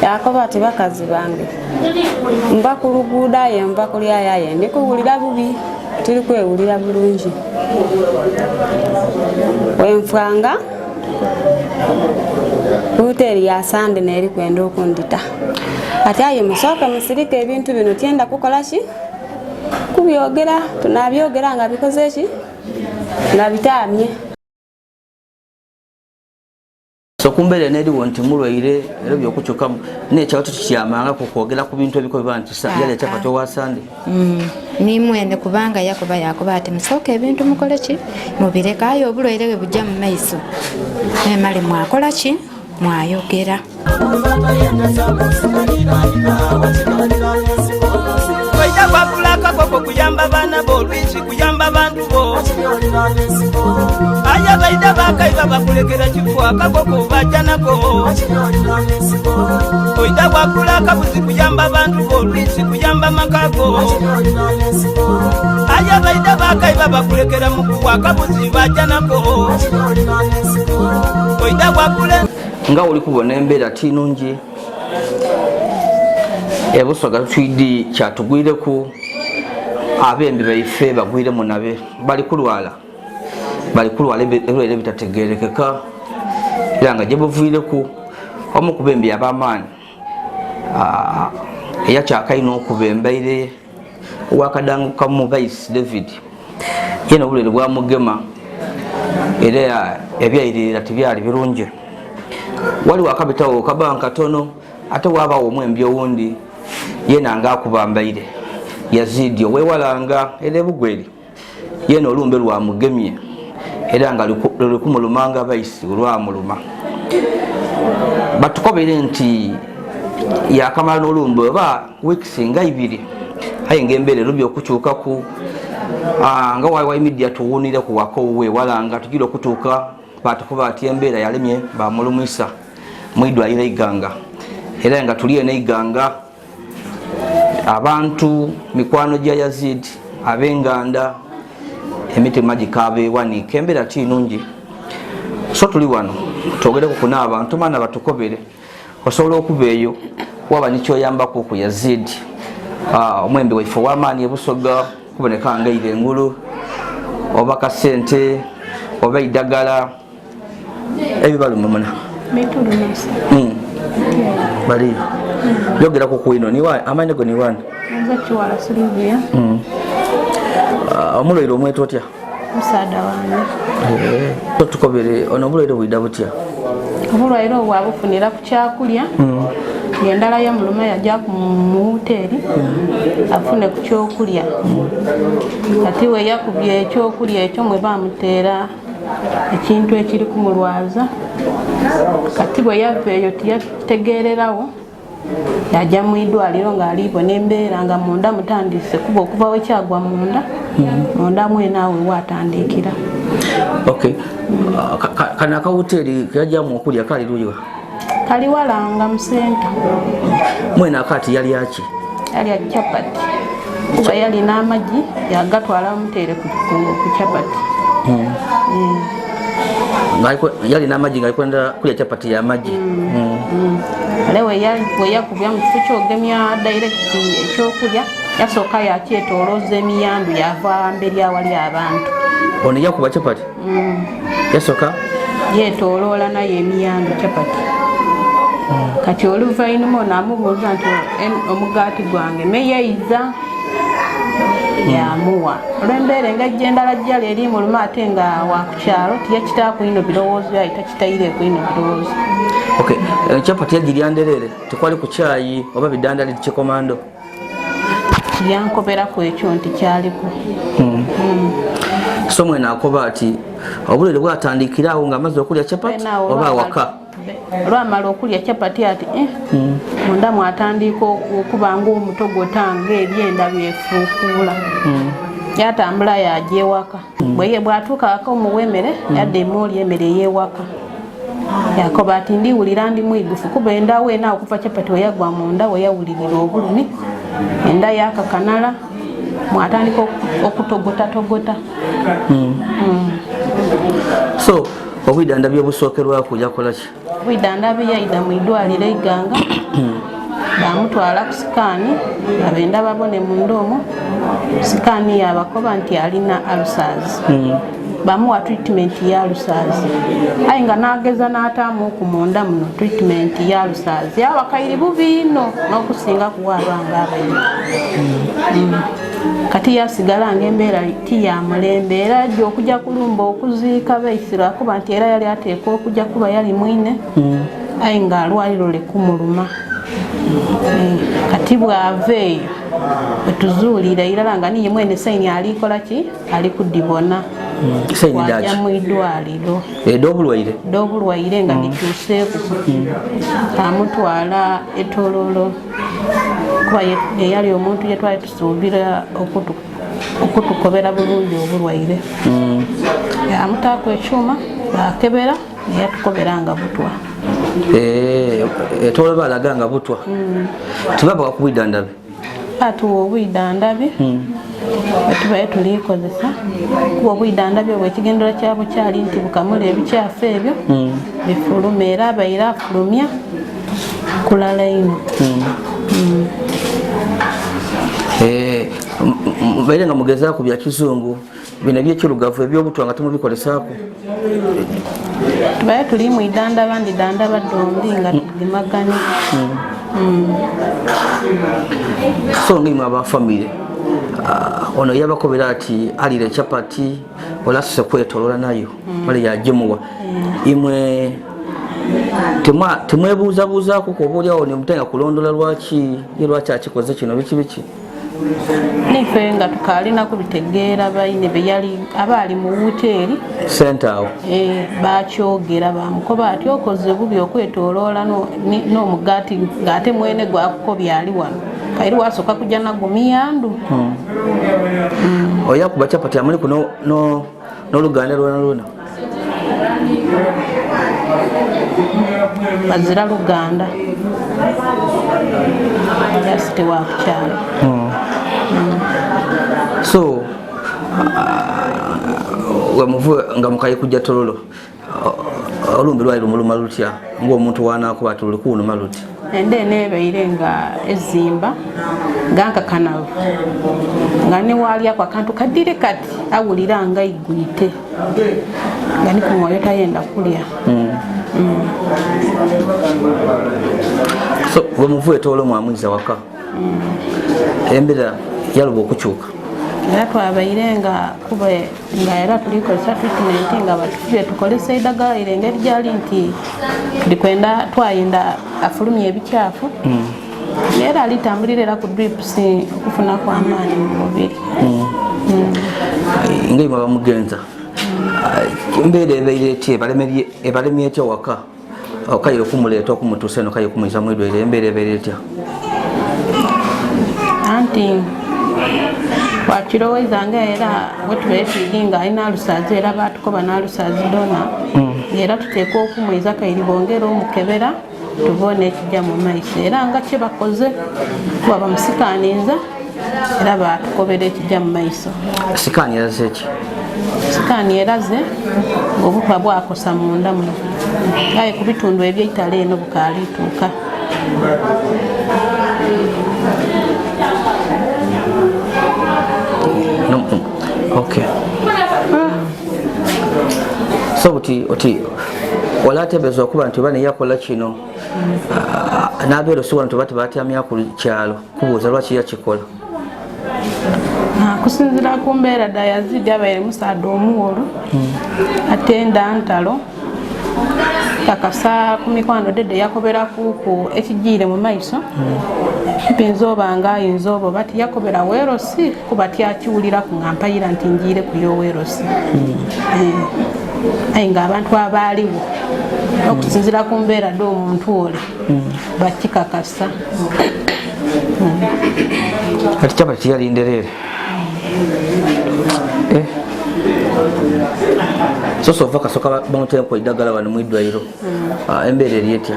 Yaakoba ati, Bakazi bange, nva ku luguudo aye nva kulya aye aye ndi kuwulira bubi, tiri kwewulira bulungi. Bwenfanga, wuteeri ya Sande n'eri kwenda okundhita. Ati aye musooke musirike ebintu bino tyenda kukola ki? Kubyogera. Tunaabyogera nga bikoze ki? Nga bitaamye. So kumbeera eno eriwo nti mulwaire era byokukyukamu nekyalo tukikyamanga ku kwogera ku bintu ebiko biba nti yalya chapati owa Sande. Ni mwene kubanga yakuba yakuba ati musooka ebintu mukole ki mubireka, aye obulwaire bwe bujja mu maiso memale mwakola ki mwayogera. Twaita kwakula akakoko kuyamba baana bo olwisi kuyamba bantu bo aya baida bakaiba bakulekera kifo akakoko bajja nako oida kwakula akabuzi kuyamba bantu bo olwisi kuyamba makago aya baida bakaiba bakulekera mukuwa akabuzi bajja nako oida kwakula. Nga oli kubona embeera ti nungi ebusoga, tutwidi kyatugwireku, abembi baife bagwiremu nabe bali kulwala, bali kulwala ebirwaire ebitategerekeka, era nga gyebuviireku omu ku bembi ab'amaani eyakyakaina okuba embaire owakadango kamu Vice David, yena obulwaire bwamugema era ebyairirira tibyali birungi. Waliwo akabitawo kabanga katono, ate wabawo omwembi owundi yena nga akuba mbaire Yazidi owewalanga era ebugweri, yena olumbe lwamugemye era nga luli kumuluma nga baisi olwamuluma. Batukobere nti yakamala n'olumbe oba weeks nga 2, aye nga embeera erubye okukyukaku nga wawa media tuwunire ku waka owuwe walanga tugira okutuuka batukuba ati embeera yalemye, bamulumwisa mwidwaliro Iganga, era nga tuli eno Iganga. Abantu mikwano gya Yazid, ab'enganda, emitima gikabewanika, embeera ti nungi. So tuli wano twogereku kuna abantu maana batukobere osobola okuba eyo waba nikyoyambaku ku Yazid, omwembi waife ow'amaani ebusoga, kuboneka nga eire engulu oba kasente oba eidagala ebibaluma muna bali yogera ku kwino niwa amaani go niwani. Nze Kiwala Silivia. Omulwaire omweta otya? Musaada wange. Tukobere ono obulwaire bwida butya? Obulwaire obwo abufunira ku kyakulya. Endala yamuluma yajja mu woteeri afune ku kyokulya, kati we yakubye ekyokulya ekyo mwe bamuteera ekintu ekiri kumulwaza. Kati bwe yava eyo tiyategeererawo, yajja mu idwaliro ng'alibona embeera nga munda mutandise kuba okuva wekyagwa munda munda mwene awo watandikira. Okay. Kano akawuteeri keyajjamu okulya kali luyiwa? Kali walanga mu senta. Mwene akati yali aki? Yalya chapati kuba yalina amagi, yagatwala mutere ku chapati. Yalina amagi nga alikwenda kulya chapati y'amagi. Ale weyakubya mu kifo kyogemya direct ekyokulya, yasooka yakyetolooza emiyandu, yava mberi awali abantu. Ono yakuba chapati yasooka yetoloola naye emiyandu chapati. Kati oluvainuma ono amubuuza nti, "Omugaati gwange meyeiza?" Yamuwa olw'embeera engajja endala jjala eri muluma, ate nga wakukyalo tiyakitaaku ino birowoozo, yayi takitaireku ino birowoozo. Okay. Chapati yagirya nderere, tekwali ku kyayi oba bidandali kikomando? Yankoberaku ekyo nti kyaliku. So mwene akoba ati obulwaire bwatandikira awo ng'amaze okulya chapati oba awaka? Olwamala okulya chapati ati munda mwatandika okuba nga omutogota, nga ebyenda byefuukuula. Yatambula yajja ewaka. Bweye bwatuuka waka omuwa emere, yadda emooli emere ey'ewaka, yakoba ati, "Ndiwulira ndi mwigufu," kuba enda weena okuva chapati weyagwa munda weyawulirira obulumi, enda yakakanala, mwatandika okutogotatogota. So obwidandabyi obusookerwaku yakola ki? Bwidandabyi yaida mu idwaliro Eiganga. Bamutwala ku sikaani, abenda babone munda omwo. Sikaani yabakoba nti alina ulcers. Bamuwa treatment ya ulcers, aye nga nageza n'ataamu ku munda muno treatment ya ulcers yaba kairi bubi ino n'okusinga kuwa abanga abayi. Kati yasigala ng'embeera ti ya mulembe, era ajja okujja kulumba okuziika baisirwa kuba nti era yali ateekwa okujja kuba yali mwine, aye ng'alwaliro lekumuluma. Kati bw'ava eyo wetuzuulira irala nga niye mwene saini alikola ki, ali kudibona. Saini wajja daki mu idwaliro ed'obulwaire d'obulwaire nga dikyuseeku, amutwala etololo kuba yeyali omuntu yetwali tusuubira okutukobera bulungi obulwaire. Amutaako ekyuma bakebera neyatukobera nga butwa. Etolo balaga nga butwa, tebaba bakubwiddandabi? Atuwa obwiddandabi bwetubaye tulikozesa, kuba obwiddandabi obwo ekigendera kyabwo kyali nti bukamula ebikyafu ebyo bifulume, era abaire afulumya kulala ino. Baire nga mugezaaku bya kizungu bino ebyekirugavu ebyobutwa nga temubikolesaako? Tubaye tuli mu idandaba ndidandaba dombi nga tugimagane. So nga imwe aba famire, ono yabakobera ati alire chapati olasuse kwetolola nayo male yagimuwa, imwe temwebuuzabuuzaako kuba oliawo nemutanga kulondola lwaki ye lwaki akikoze kino biki biki? Nife nga tukalina kubitegeera, baine beyali abaali mu wuteeri sente awo. Bakyogera bamukoba ati okoze bubi okwetoloola n'omugaati ng'ate mwene gwakukobya ali wano kairi wasooka kujja nagwo miyandu. Oyo akuba chapati amuliku n'oluganda lwona lwona? Bazira luganda, jasite wa kukyalo. So wemuvu nga mukayi kujja tololo, olumbi lwali lumuluma lutya ng'omuntu wanakuba ati lulikunuma luti? Enda eneebaire nga ezimba nga nkakanavu, nga newalyako akantu kadire kati awulira nga igwite, nga ni kumwoyo tayenda kulya. So wemuvu etolo mwamwiza waka, embeera yaluba okukyuka? Era twabaire nga kuba nga era tulikozesa treatment nga batufubye tukolesa eddagala ire engeri gyali nti tulikwenda twayenda afulumya ebikyafu, era alitambulira era ku drips okufunaku amaanyi mu mubiri. Nga imwe bamugenza, embeera ebaire etya, ebalemye etya waka okaire okumuleeta okumutuusa eno kaye okumwiza mwidwaire, embeera ebaire etya? Anti wakirowooza nga era wetubaire twidi nga alina alusaazi, era batukoba n'alusaazi dona, era tuteekwa okumwiza kairi bongere omukebera tubone ekijja mu maiso, era nga kyebakoze kuba bamusikaniza era batukobera ekijja mu maiso. Sikaani eraze ki? Sikaani eraze ng'obutwa bwakosa munda muno, aye ku bitundu ebyeitale eno bukalituuka. No, okay, so buti oti walatebeeza okuba nti oba neyakola kino, n'abeera osobola nti oba tebatyamya ku kyalo kubuuza lwaki yakikola? Kusinzira ku mbeera da Yazidi, abaire musaadha omuwolu ate nda ntalo kakasa ku mikwano dede yakobera kuku ekijiire mu maiso, mpinza oba nga ayinza oba oba tiyakobera weerosi kuba tyakiwuliraku nga mpayira nti njiire kuyo weerosi. Aye nga abantu abaaliwo okusinzira ku mbeera d'omuntu ole bakikakasa. Kati chapati tiyali ndereere. So sova kasoka bamuteekwa eddagala wano mu iddwaliro, embeera eri etya?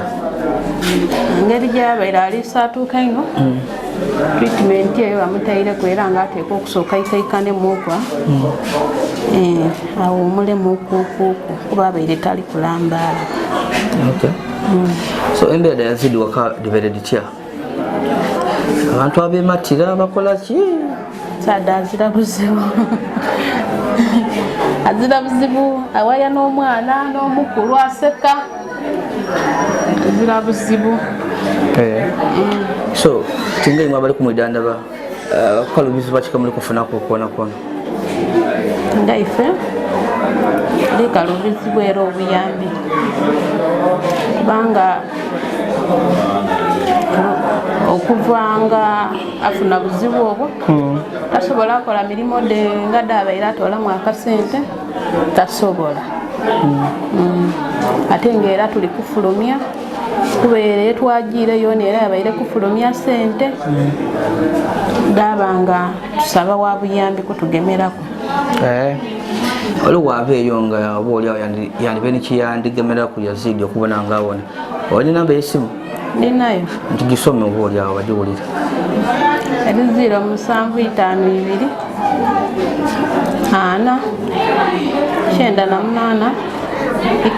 Engeri gyabaire aliisa atuuka ino treatment eyo bamutaireku, era nga ateekwa okusooka ikaikanemuku awumulemukukuku kuba abaire tali kulambaala. Okay. So embeera da Yazidi waka dibeere ditya? Abantu abematira bakola ki? Saada azira buzibu, azira buzibu, awaya n'omwana n'omukulu aseka, azira buzibu. So tinga imwe abali kumwidandaba, kalubizi bakika muli kufunako kwona kwona? Nga ife likalubizibu era obuyambi, kubanga okuvanga afuna buzibu obwo tasobola akola mirimu de nga dabaire atolamu akasente, tasobola. Ate nga era tuli kufulumya, kubeera etwagiire yona era yabaire kufulumya sente, dabanga tusaba wa buyambi kutugemerako. Waliwo waaba eyo nga oba oli awo yandibe nikiyandigemera ku Yazidi okubona nga awona. Olina namba y'essimu? Ndinayo. Nti gisome oba oli awo bagiwulira. Eri 0752 4 98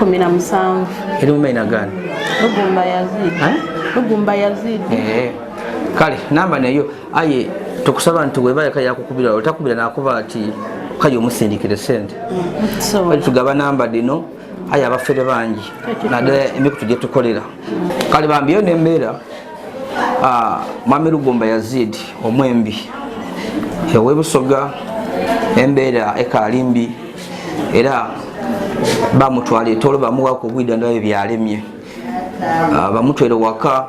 17. Eri mu maina gani? Lugumba Yazidi. Lugumba Yazidi. Kale namba neyo, aye tukusaba nti webaleka yakukubira, otakubira nakuba ati kayo omusindikire sente. Kale tugaba namba dino, aye abafere bangi naddala emikutu gye tukolera. Kale bambi yo nembeera, Mwami Lugumba Yazidi omwembi ow'Ebusoga, embeera ekaali mbi era bamutwala etolo, bamuwaku obwidandaba byalemye, bamutwere waka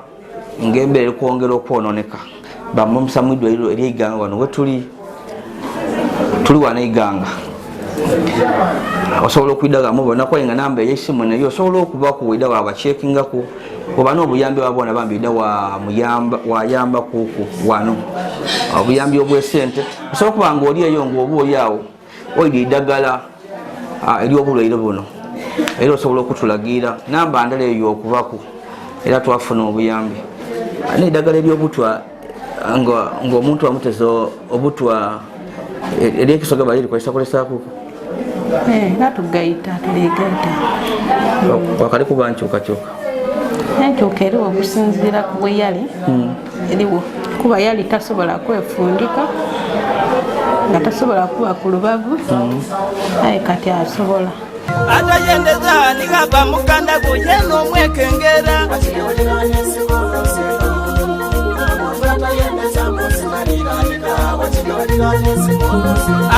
ng'embeera erikwongera okwononeka, bamumusa mu ddwaliro ery'Eiganga. Wano wetuli tuli wano Iganga, osobola okwidaga mubona kwaye nga namba ey'essimu nayo osobola okubaku wida wabacekingaku oba n'obuyambi wabona bambi ida wa muyamba wayamba kuku wano obuyambi obw'esente osobola okuba nga oli eyo ng'oba oli awo oidya eddagala ery'obulwaire buno, era osobola okutulagira namba ndala eyo okubaku era twafuna obuyambi n'eddagala ery'obutwa ng'omuntu amuteza obutwa eryekisoga bali likozesa kolesaku. Nga tugaita, tuligaita. Wakali kuba nkyukakyuka? Enkyuka eriwo okusinziira ku bwe yali eriwo, kuba yali tasobola kwefundika, nga tasobola kuba ku lubavu, aye kati asobola. Atayendeza nikaba mukanda guyeno omwekengera.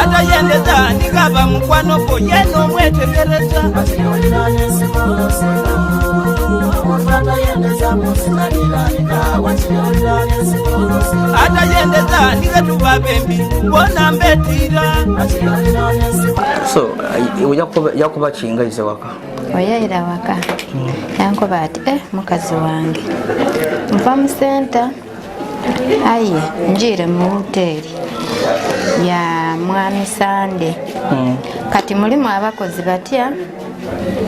Atayendeza nikaba mukwano guyeno omwetegereza. Atayendeza nikatuba bembi bona mbetira. So yakuba kingaize waka? Oyaira waka yankoba ati mukazi wange nva mu senta, aye njiire mu hoteri ya Mwami Sande. Kati mulimu abakozi batya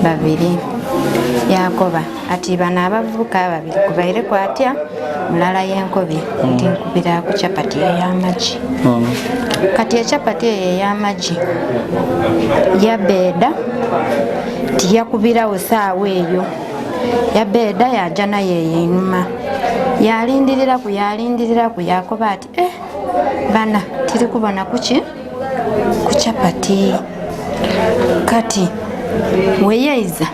babiri. Yakoba ati bano abavubuka babiri kubaire kwatya mulala yenkobye nti nkubira ku capati ey'amagi. Kati ecapati eyo ey'amagi yabeeda tiyakubirawo saawa eyo, yabeeda yaja nayo eyo einuma, yalindiriraku yalindiriraku, yakoba ati bana tiri kubona kuki ku capati. Kati weyeiza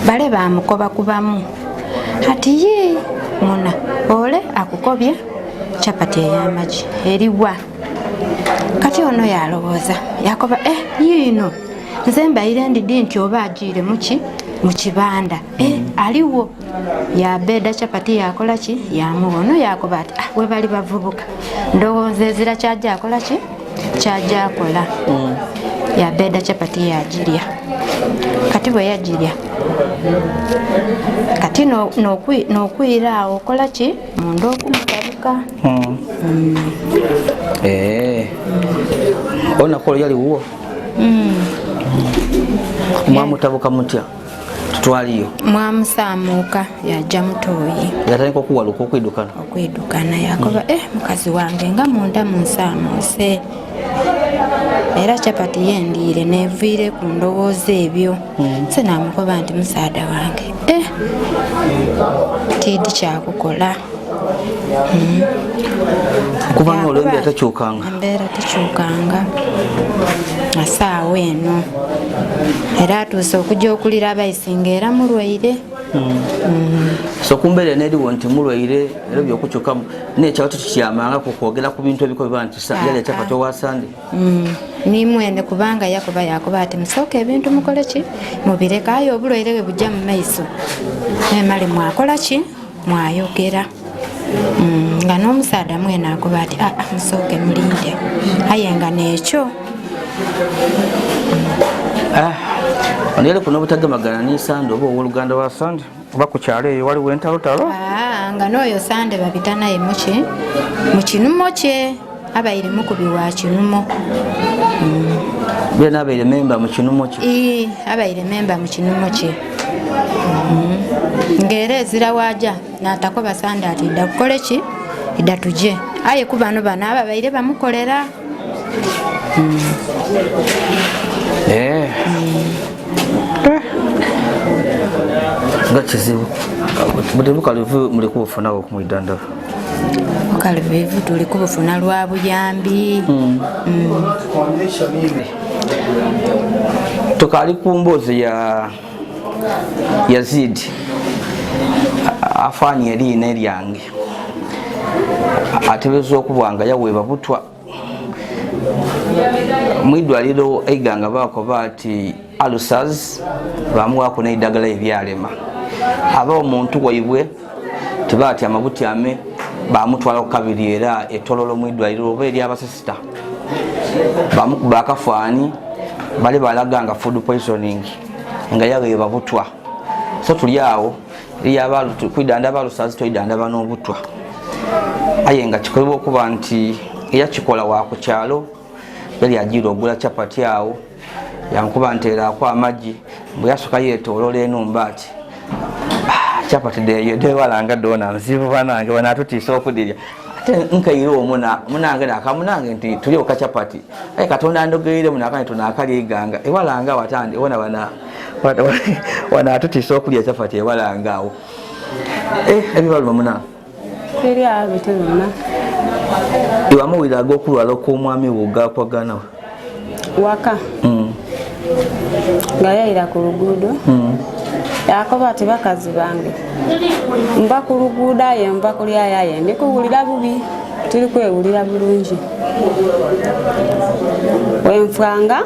bale bamukoba kubamu ati yi muna ole akukobye capati ey'amagi eriwa? Kati ono yalowooza yakoba yiino nze mbaire ndidi nti oba agiire muki mu kibanda, aliwo. Yabeeda capati yakola ki yamuwa. Ono yakoba ati we bali bavubuka ndowooza ezira kyajja akola ki kyajja akola. Yabeeda capati yagirya. Kati bwe yagirya kati n'okwira awo okola ki munda okumutabuka. Onakolo yali wuwo mwamutabuka mutya? Tutwaliyo. Mwamusaamuuka yajja mutoyi. Yatandika okuwaluka okwidukana. Okwidukana yakoba mukazi wange nga munda munsaamuuse, era capati yendiire neviire ku ndowooza ebyo. Se namukoba nti musaada wange tiidi kyakukola. Kubanga olwo embeera tekyukanga. Embeera tekyukanga asaawa eno, era atuuse okujja okulira abaisi nga era mulwaire. So kumbeera neriwo nti mulwaire era byokukyukamu nekyalo tekikyamanga kukwogera ku bintu ebikobeba nti yalya chapati owa Sande. Ni mwene kubanga yakuba yakuba ati musooka ebintu mukole ki mubireka, aye obulwaire bwe bujja mu maiso memale mwakola ki mwayogera. Nga n'omusaadha mwene akuba ati aa musooke mulinde, aye nga n'ekyo. Ono kuno obutagemagana ni Sande oba ow'oluganda wa Sande oba ku kyalo eyo waliwo entalotalo. Nga n'oyo Sande babita naye muki mu kinumo kye abaire mukubi wa kinumo. Bena abaire memba mu kinumo kye. Abaire memba mu kinumo kye. Ng'era ezira waja n'atakoba Sande ati idda kukole ki idda tuje, aye ku bano bano ababaire bamukolera. Nga kizibu buli bukalivu muli kubufuna okumwidandaba. Bukalivu tuli kubufuna lwa buyambi. Tukali ku mboozi ya Yazid afaanye eriina eryange atebeza okuba nga yaweeba butwa mwidwaliro eiganga bakoba ati alusas bamuwaku n'eddagala ebyalema aba omuntu waibwe tebatyama butyame bamutwala ku kabiri era etololo mwidwaliro oba eri abasisita bamukuba akafaani bali balaga nga food poisoning nga yaweeba butwa. So tuli awo kwidanda abalusazi twidanda n'obutwa, aye nga kikolebwa okuba nti eyakikola wa ku kyalo yali agira ogula chapati awo yankuba nteerako amagi bwe yasooka yeetoolola enumba ati chapati deyo dewalanga dona nzibu banange banatutiisa okudirya ate nkaire omuna munange nakamunange nti tulye oka chapati aye Katonda ndogeire munakane tunakalya iganga ewalanga watandi wona bana wanatutiisa okulya chapati ewalanga awo ebibaluma muna Teri abituluma. Iwamuwulira ag'okulwala okw'omwami wo gakwagana waka. Nga yayira ku luguudo. Yakoba ati bakazi bange nva ku luguudo aye nva kulya aye ndikuwulira bubi, tuli kwewulira bulungi. Wenfanga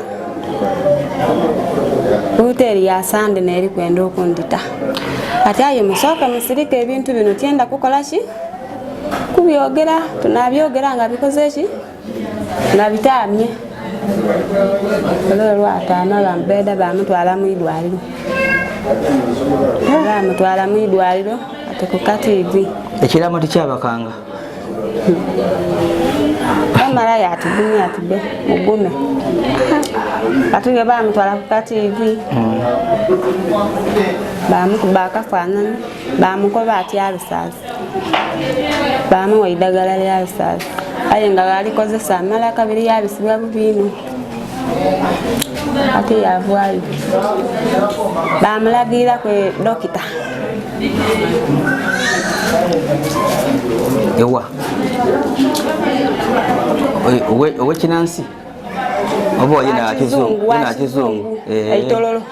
hoteri ya Sande neri kwenda okundita ati aye musooke musirike ebintu bino tyenda kukola ki kubyogera, tunabyogera nga bikoze ki nga bitamye. Olwo lwataama bamubeda bamutwala mu idwaliro, bamutwala mu idwaliro ati ku kativi. Ekiramo tekyabakanga. Bamala yatugumya ati be mugume, ati bwe bamutwala ku kativi bamukuba akafaananyi bamukoba ati alusaazi, bamuwa eddagala lya lusaazi aye nga balikozesa amala kabiri yabisibwa bubi ino ate yavaayo bamulagirira kwe dokita. Ewa owekinansi oba wayina kizungu eitololo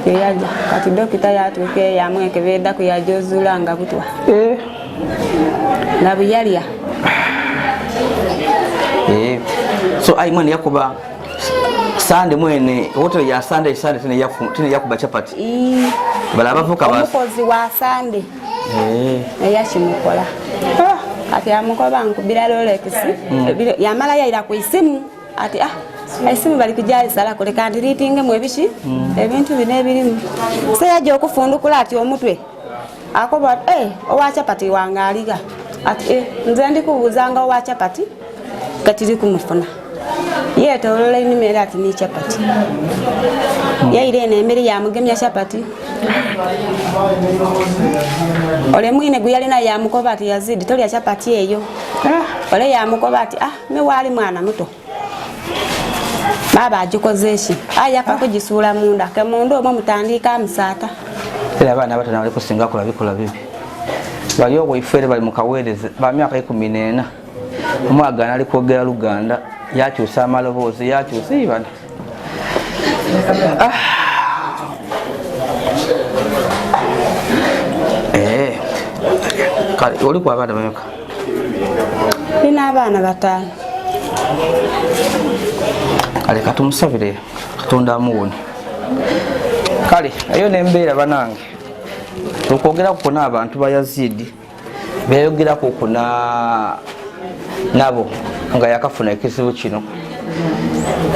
eyaja kati dokita yatuuka yamwekebeddaku yajozula nga butwa nga buyalya. So ayi mwene yakuba Sande mwene hotel ya Sande Sande tene yakuba chapati bala abavuka basi omukozi wa Sande eyakimukola ati amukoba nkubira Rolex yamala yaira ku isimu ati esimu bali kujalisala kuleka ndiritingemu ebiki ebintu bino ebirimu. So yajja okufundukula ati omutwe akoba ati owa chapati wange aliga ati nze ndikubuuzanga owa chapati katiri kumufuna yeetolola ennyuma era ati ni chapati yaira eno emmere yamugemya chapati ole mwine gwe yalina yamukoba ati Yazidi tolya chapati eyo. Ole yamukoba ati me waali mwana muto baba agikoze ki aye yafa kugisuula munda ke munda omwo mutandika amusaata. Era abaana abato nabali kusinga kola bikola bibi. Bali obwaifere bali mukaweereze ba myaka 14. Omwagana ali kwogera Luganda, yakyusa amaloboozi, yakyusa ibana. Kale oli ku abaana bameka? Nina abaana 5. Kale katumusabire Katonda amuwone. Kale eyo nembeera banange. Okwogera ku n'abantu ba Yazidi beyogerako ku nabo nga yakafuna ekizibu kino,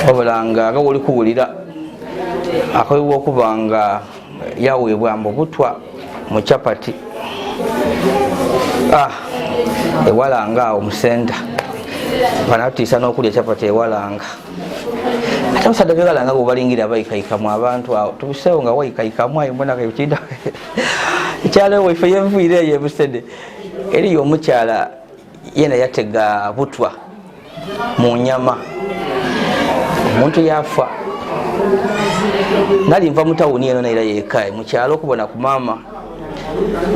wabula nga nga woli kuwulira akoyibwa okuba nga yaweebwa mbu butwa mu chapati. Ewalanga awo musenta banatiisa n'okulya chapati ewalanga. Ate omusadde bewalanga bwebalingira bayikaikamu abantu awo tubiseewo nga wayikaikamu ayo mbona kintu ekyalo waife yenviire eyo ebusede eriyo omukyala yena yatega butwa mu nyama omuntu yafa. Nali nva mu tawuni eno naira yekaye mu kyalo okubona ku maama.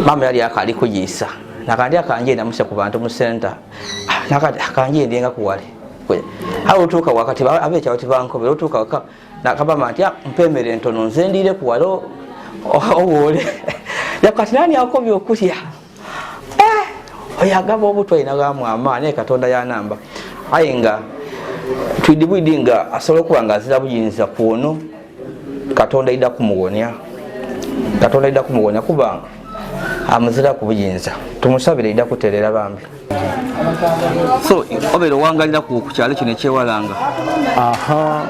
Maama yali akali kugiisa nakandi akanje namuse ku bantu mu center nakati akanje ndenga kuwale awo otuuka wakati abekyalo tebankobera otuuka waka nakabama nti mpemere ntono nze ndiire kuwale owoole yakati nani akobye okulya oyo agaba obutwa inagamu amaani Katonda yanamba aye nga twidibwidi nga asobola okuba nga azira buyinza kuono Katonda ida kumuwonya. Katonda ida kumuwonya kubanga amuzira ku buyinza. Tumusabire ida kuterera bambi. So obeera owangalira ku kyalo kino ekyewalanga. Aha.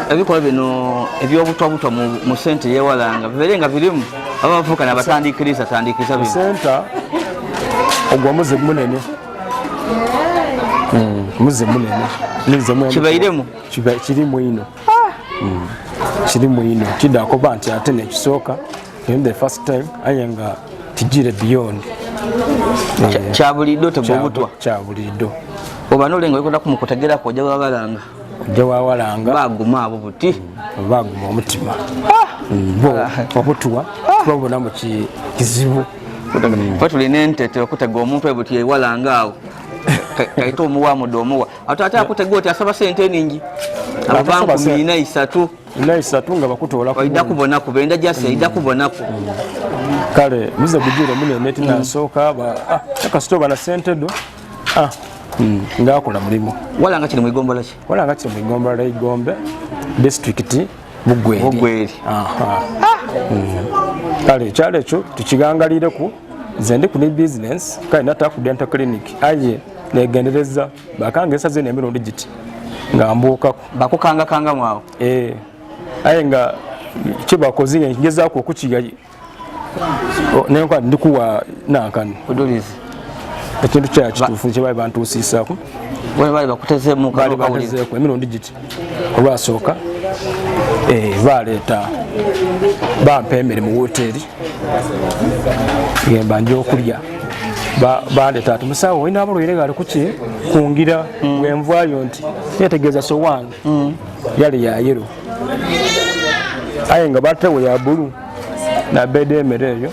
Ebikola bino ebyobutwabutwa mu sente yewalanga bibeere nga birimu abavuka nabatandikiriza tandikiriza bino. Senta ogwo muze munene. Muze munene. Nize mwene. Kibairemu. Kirimu ino. Kirimu ino. Kidako nti ate nekisooka in the first time aye nga tijire beyond. Kyabuliddo tegobutwa. Kyabuliddo. Oba nolenga okola kumukutegera ko ojja wabalanga. Ojja wawalanga. Baguma abo buti. Baguma omutima. Bo obutwa babona mu kizibu. Ffe tulina entete okutega omuntu ebuti ewalanga awo. Kaita omuwa mudo omuwa. Ate ate akutega oti asaba sente ningi. Abantu 43. 43 nga bakutola ku. Oida kubona ku benda jase ida kubona ku. Kale muze bujire munene tinasooka ba kasito bana sente do. Ngakola mulimu. Walanga kiri mu igombola ki? Walanga kiri mu igombola la Igombe district Bugweri. Bugweri. Aha. Kale kyalo ekyo tukigangalire ku nze ndi ku ne business kale nata ku dental clinic aye negendereza bakanga esaze n'emirundi giti nga mbuukako. Bakukanga kanga mwawo. Aye nga kibakozi ngezaako okukiga nenkola ndikuwa nankano. Odulizi. Ekintu kya kituufu kye bali bantuusiisaako. Bali bakutezeemu bali bakutezeeko emirundi giti. Olwasooka baleeta bampa emmere mu woteeri ngemba nja okulya. Baleeta ati musawo olina abalwaire gali kuki kungira bwenvaayo nti yetegeeza sowaani yali ya yero aye nga batewo ya bulu nabeda emmere eyo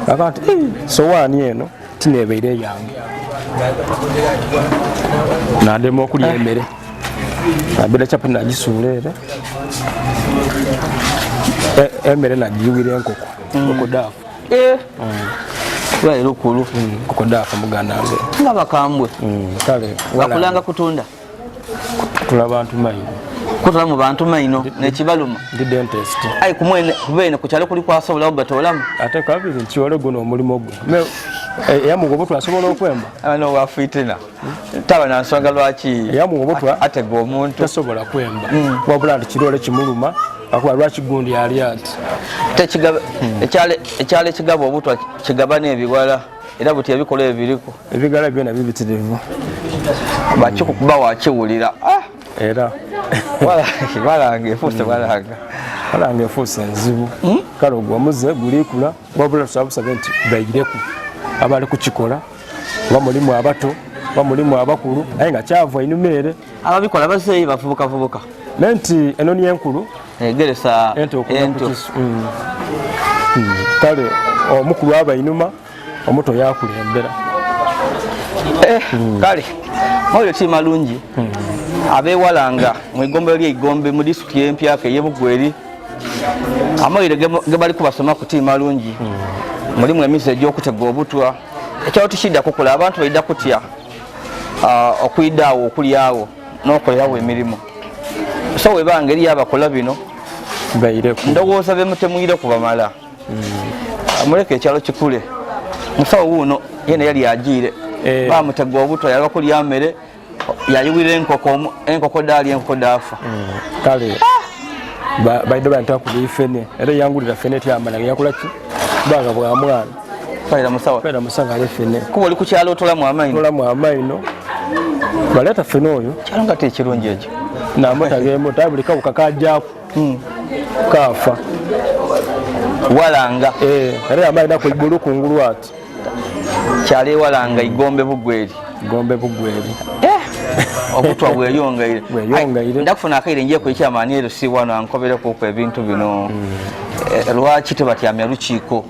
aka nti sowaani eno tinebeire yange nandema okulya emmere nabeda chapati nagisuula ere emmere nagiyiwira enkoko enkoko daafu. Lwali lukulu. Enkoko daafu muganda wange. Nga bakambwe. Kale bakulanga kutunda. Kutula bantu maino. Kutula mu bantu maino nekibaluma. Ndi dentist. Ayi kumwene kubene ku kyalo kuli kwasobola ogatolamu. Ate kabiri nti ole guno omulimu gwe. Eyamuwa obutwa asobola okwemba. Abano wafiitina. Taba na nsonga lwaki eyamuwa obutwa atega omuntu tasobola kwemba. Wabula nti kirole kimuluma akuba lwaki gundi ali ati. Tekigaba ekyalo ekigaba obutwa kigaba n'ebiwala era buti ebikola ebiriko. Ebigala byonna bibitirivu. Bakikukuba wakiwulira. Era walanga efuuse walanga. Walanga efuuse enzibu. Kale ogwo omuze gulikula wabula tusabusabe nti bayireku abali kukikola bamulimu abato bamulimu abakulu aye nga kyava inuma ere. Ababikola bazeeyi bavubukavubuka. Naye nti eno niyo enkulu egeresa ento. Kale omukulu aba inuma. Omuto yakulembera. Kale mawulire ti malungi abewalanga mu igombe ly'eigombe mu disitulikiti y'empyaka ey'ebugweri amawulire ge bali kubasoma ku ti malungi. Mulimu emize egy'okutega obutwa, ekyalo tikidda kukula, abantu baidda kutya okwidda awo okulyawo n'okolerawo emirimu. So webanga eriyo abakola bino ndowooza bemutemwire kubamala. Muleke ekyalo kikule. Musawo wuuno yena yali agiire, bamutega obutwa, yalaba kulya mmere, yayiwira enkoko, enkoko daali, enkoko daafa. Kale baidde banta kuba ifene, era yangulira fene tyamala yakola ki banga bwa mwana. Faira musawo. Faira musawo ale fene. Kuba oli ku kyalo otolamu amaino. Otolamu amaino. Baleeta fene oyo. Kyalo nga tekirungi ekyo. Namutagemu buli kawuka kajjaku. Kafa. Walanga. Era amaino ku igulu kungulu ati. Kyalo ewalanga igombe bugweri. Igombe bugweri. Obutwa bweyongaire. Bweyongaire. Ndakufuna akaire ngiye kuikyama ani ero si wano ankobereko ku ebintu bino. Lwaki tebatyamya lukiiko?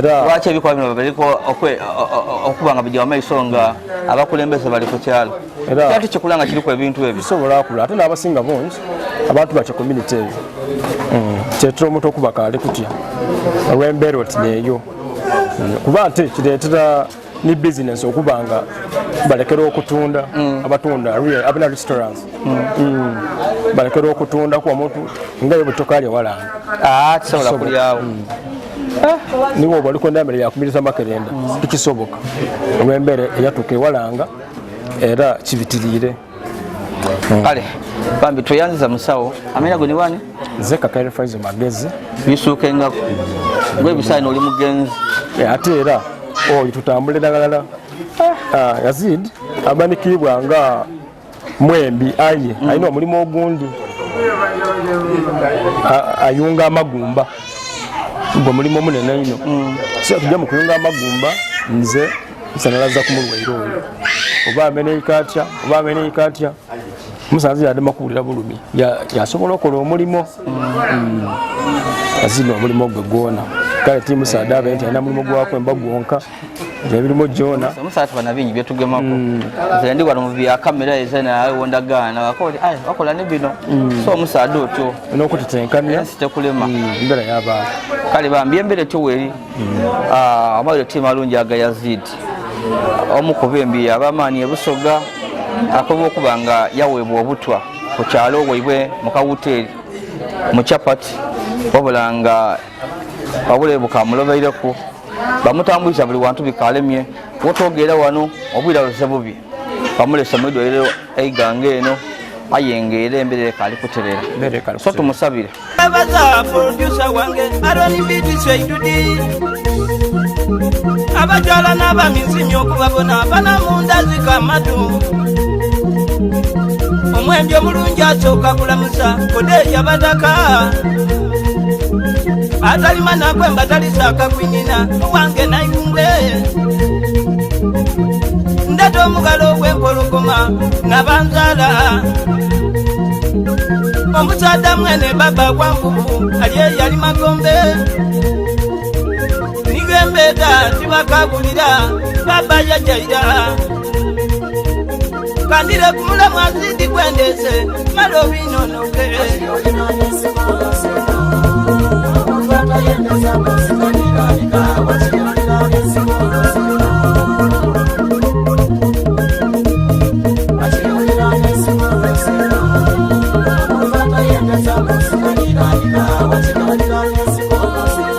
Lwaki ebikolwa bino babeereko okuba nga bijja wamaiso nga abakulembeze bali ku kyalo? Era tukikula nga kiriku ebintu ebyo. Bisobola kula ate n'abasinga bungi abantu bakya community eyo. Kyetera omuntu okuba kaali kutya olw'embeera oti neeyo. Kuba ate kireetera ni business okuba nga balekera okutunda, abatunda abina restaurants balekera okutunda kuba omuntu nga yo bwetokalya walanga. Kisobola kulyawo. Niwe oba olikwenda emmere yakumiriza makerenda, tikisoboka olw'embeera eyatuuka ewalanga era kibitiriire. Kale bambi tweyanziza musawo. Amina gwe ni wani? Nze Kakaire Faizo Magezi. Bisuukengako gwe ebisaani oli mugenzi. Ate era oyo tutambulira galala. Yazid amanikibwa nga mwembi aye alina omulimu ogundi, ayunga amagumba, gwe mulimu omunene ino. So tujja mu kuyunga amagumba, nze nsanalaza ku mulwaire oyo oba ameneika atya oba ameneika atya, musanze yadema kuwulira bulumi, yasobola okukola omulimu. Azina omulimu gwe gwona. Kale ti musaada abe nti alina mulimu gwakwemba gwonka, emirimu gyona. Omusaada tubana bingi byetugemako. Nze ndi wano mu bya kamera eze nawe wondagaana wakola ne bino. So omusaada otyo n'okutetenkanya ensi tekulema. Embeera y'abantu. Kale bambi embeera etyo weeri. Amawulire ti malungi aga Yazid omu ku bembi ab'amaanyi e Busoga akoba okuba nga yaweebwa obutwa ku kyalo waibwe mu kawuteeri mu chapati, wabula nga obule bukamulobeireku bamutambuliza buli wantu bikalemye wotwogerera wano obwira buze bubi bamulese mu idwaliro eiganga eno aye nga era embeera ekaali kuterera. So tumusabire. Abaza producer wange Aroni Mbiti Seidudi, abakyala n'abaminsimye okubabona bana munda zikamatu. Omwembi omulungi asooka kulamusa kodeeya bataka atalima nakwemba talisaaka kwinina owange nayungwe ndata omugalo ogw'empologoma nabanzaala omusaada mwene baba gwanvubu ali eyali magombe nigembeeda tibakagulira baba yajaira kandire kumulamu azidi gwendese mala obinonoke.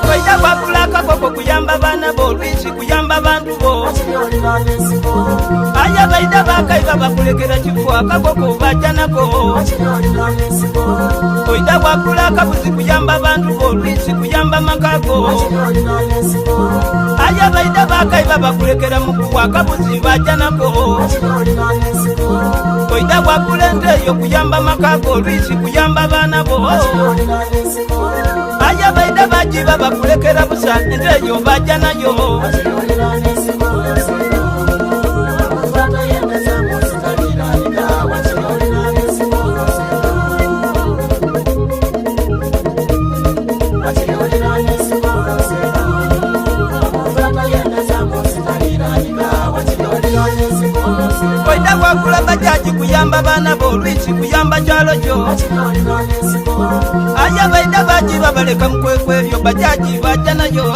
Twaida kwakula akakoko kuyamba baana bo olwisi kuyamba bantu bo aya baida bakaiba bakulekera kifo akakoko bajja nako. Oida kwakula akabuzi kuyamba bantu bo olwisi kuyamba makako aya baida bakaiba bakulekera mukuwa akabuzi bajja nako. Oida kwakula ente yo kuyamba makako olwisi kuyamba baana bo aya baida bajiba bakulekera busa ente yo bajja nayo. Oida kwagula bajaji kuyamba baana bo olwiki kuyamba kyalo kyo. Aya baida baji babaleka mukwekwe ebyo bajaji bajja nayo.